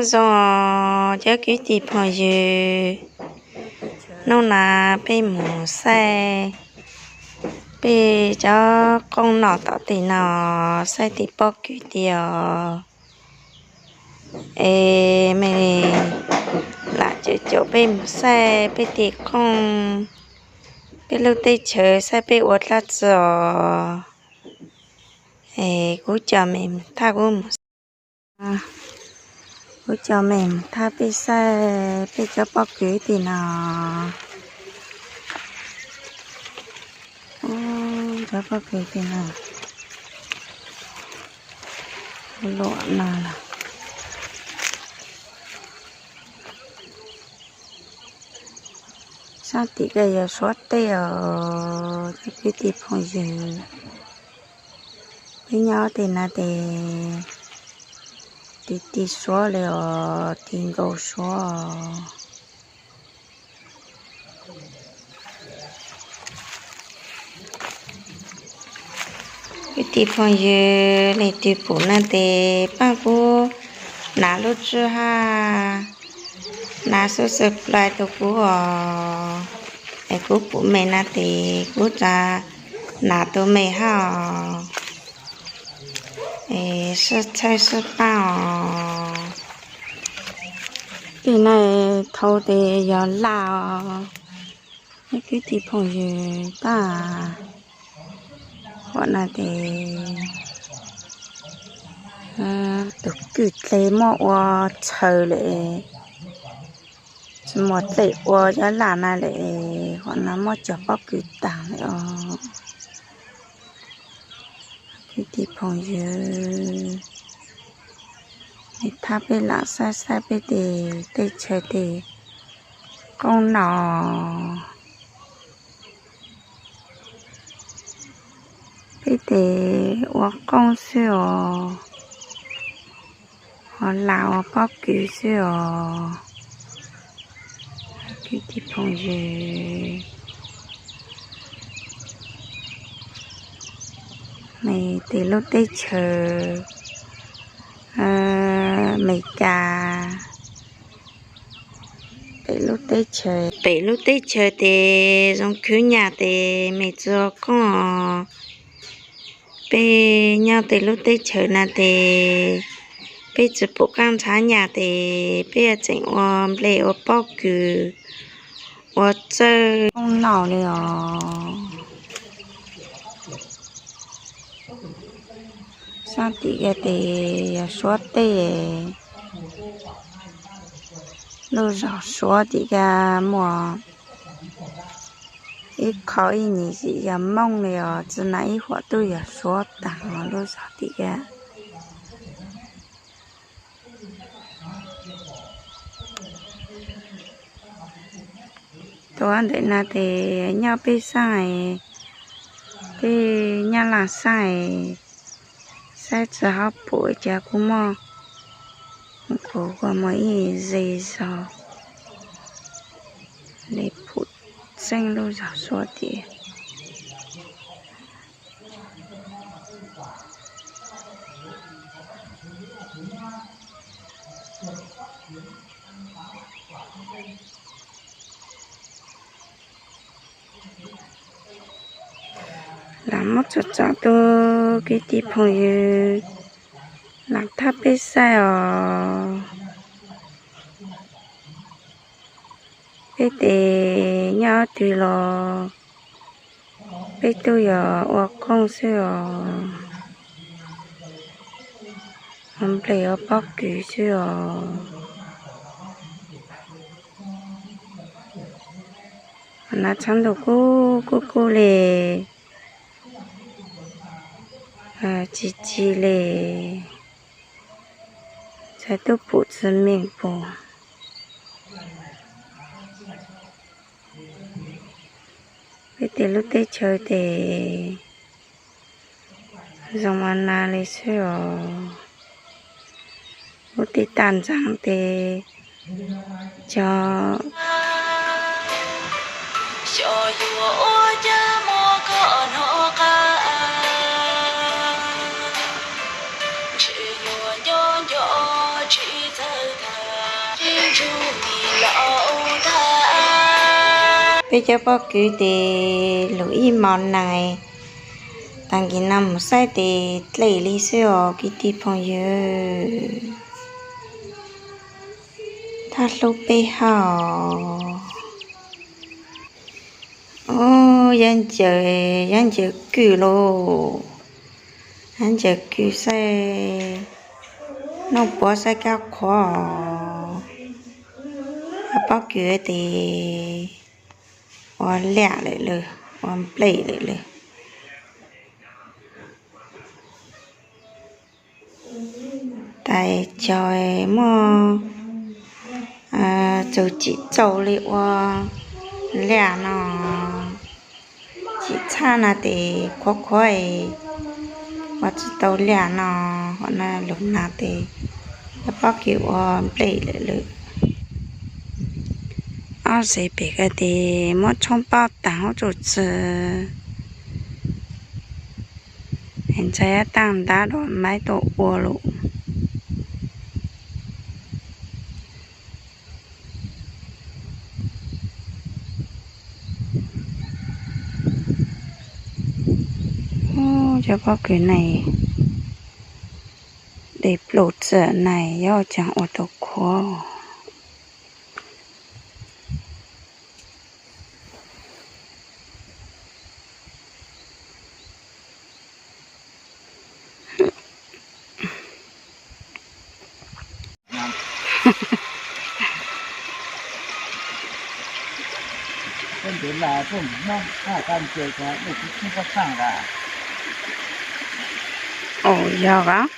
Nyob zoo cov kwv tij phooj ywg, hnub no peb mus xaij peb cov qoob nom tom tej no, xaij tej pob kws tiag os. Es mej lam caum caum peb mus xaij peb tej qoob, peb lub teb chaws xaij peb ua dlaab tsi os. Es kuv coj mej mus thab kuv mus xaij, kuv coj mej mus thab peb xaij peb cov pob kws tej no. Cov pob kws tej no luam no lawm. Sab tim ko yog Suav teb os cov kwv tij phooj ywg. Peb nyob tej no ces ti ti Suav li os, ti nkaus Suav. Kwv tij phooj ywg, leej twg pum no ces paab kuv hnav lub tswb hab hnav subscribe rau kuv os. Es kuv pum mej no ces kuv rov hnav rau mej hab os. Es sib txhawb sib paab os. Tej no thaud ces yog laj os. Kwv tij phooj ywg, tab huam no ces tus kwj dlej muab ua txhaws lawm, tsis muaj dlej ua cov laj no lawm, huam no muab cog pob kws taag lawm os. Kwv tij phooj ywg, mej thab peb lam xaib xaib peb tej teb chaws tej qoob nom. Peb ces ua qoob xwb os, ua laj ua pob kws xwb os. Kwv tij phooj ywg, mej tej lub teb chaws Amelikas, pem lub teb chaws, pem lub teb chaws tes zoo khwv nyaj tes mej tsi ua qoob. Peb nyob tej lub teb chaws no tes peb tsi pum qaab ntshav nyaj tes peb yuav tseem ua nplej ua pob kws ua txawj qoob noj li os. Sab tim ko tes yog Suav teb, lub zog Suav tim ko muaj ib qho ib nyuag zim yog Moob li os, tsi na ib huam tub yog Suav taag os lub zog tim ko. Tuav ntawm no tes nyob peb xaaj, peb nyob Laaj xaaj, saib tsi hab pum cas kuv muab kuv ua muaj ib ze zog le pum txeeb lub zog Suav tim. Lam muab tsom tsom tuaj kwv tij phooj ywg, lam thab peb saib os. Peb tes nyob twg los peb tub yog ua qoob xwb os, ua nplej ua pob kws xwb os. Hnav tshav ntuj kub kub kub le, ci ci le, ntshai tub pum tsi meej puas. Peb tej lub teb chaws tes zoo mas na li xwb os. Lub teb tag ntxaag tes cov xyov yuav ua cas muaj koj nov qab, ntshe yuav nco nco tsis txawj tham. Peb cov pob kws tes lug ib mos nees, taag kis no mus saib tes dlej li xwb os kwv tij phooj ywg. Thov hlub peb hab. Ub, yab ncaws, yab ncaws kwj lauj. Yab ncaws kwj xwb, noj puav xwb kab qhuav os. Pob kws tes ua liam lawm lawm, ua nplej lawm lawm. Tais caug muaj txug tsim txaus li ua liam no, tsim txhaj no tes qhuav qhuav, ua tsi tau liam no, hov no lug no tes pob kws ua nplej lawm lawm. Ob xev pem ko tes muab tshoob paub taag huv tsuj txwg. Ntshai yab taaj ntab dua maib tuaj ua lawm. Cov pob kws ne, dej pluj txwj ne, yuav caag ua tau qhuav. Yog as.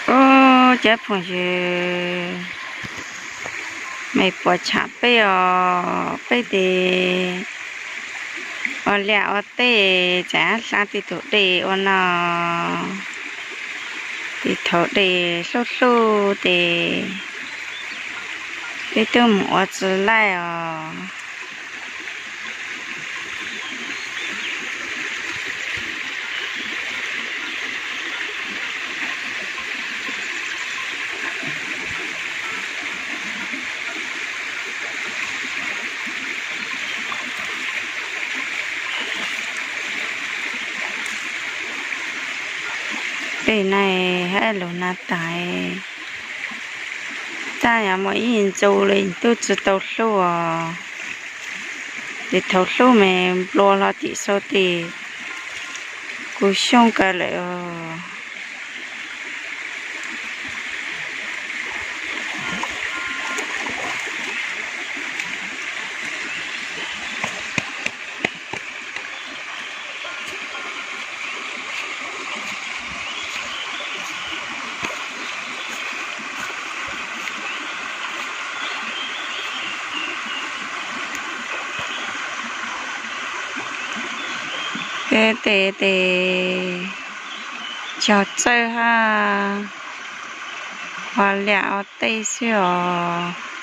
Ub, cov phooj ywg, mej puas tsham peb os? Peb tes ua liam ua tej, tsaam hla tej tug dej ua no, tej thaum dej hlub hlub tes peb tub mus ua tsi laij os. Tej no hab lug no taag, txaj yog muaj ib ntxu le tub tsi tau hlub os. Ces thaum hlub mas nplua hlo tim sau tes kuv xyoob kawg lawm. Peb tej tes cog txawj hab ua liam ua tej xwb os.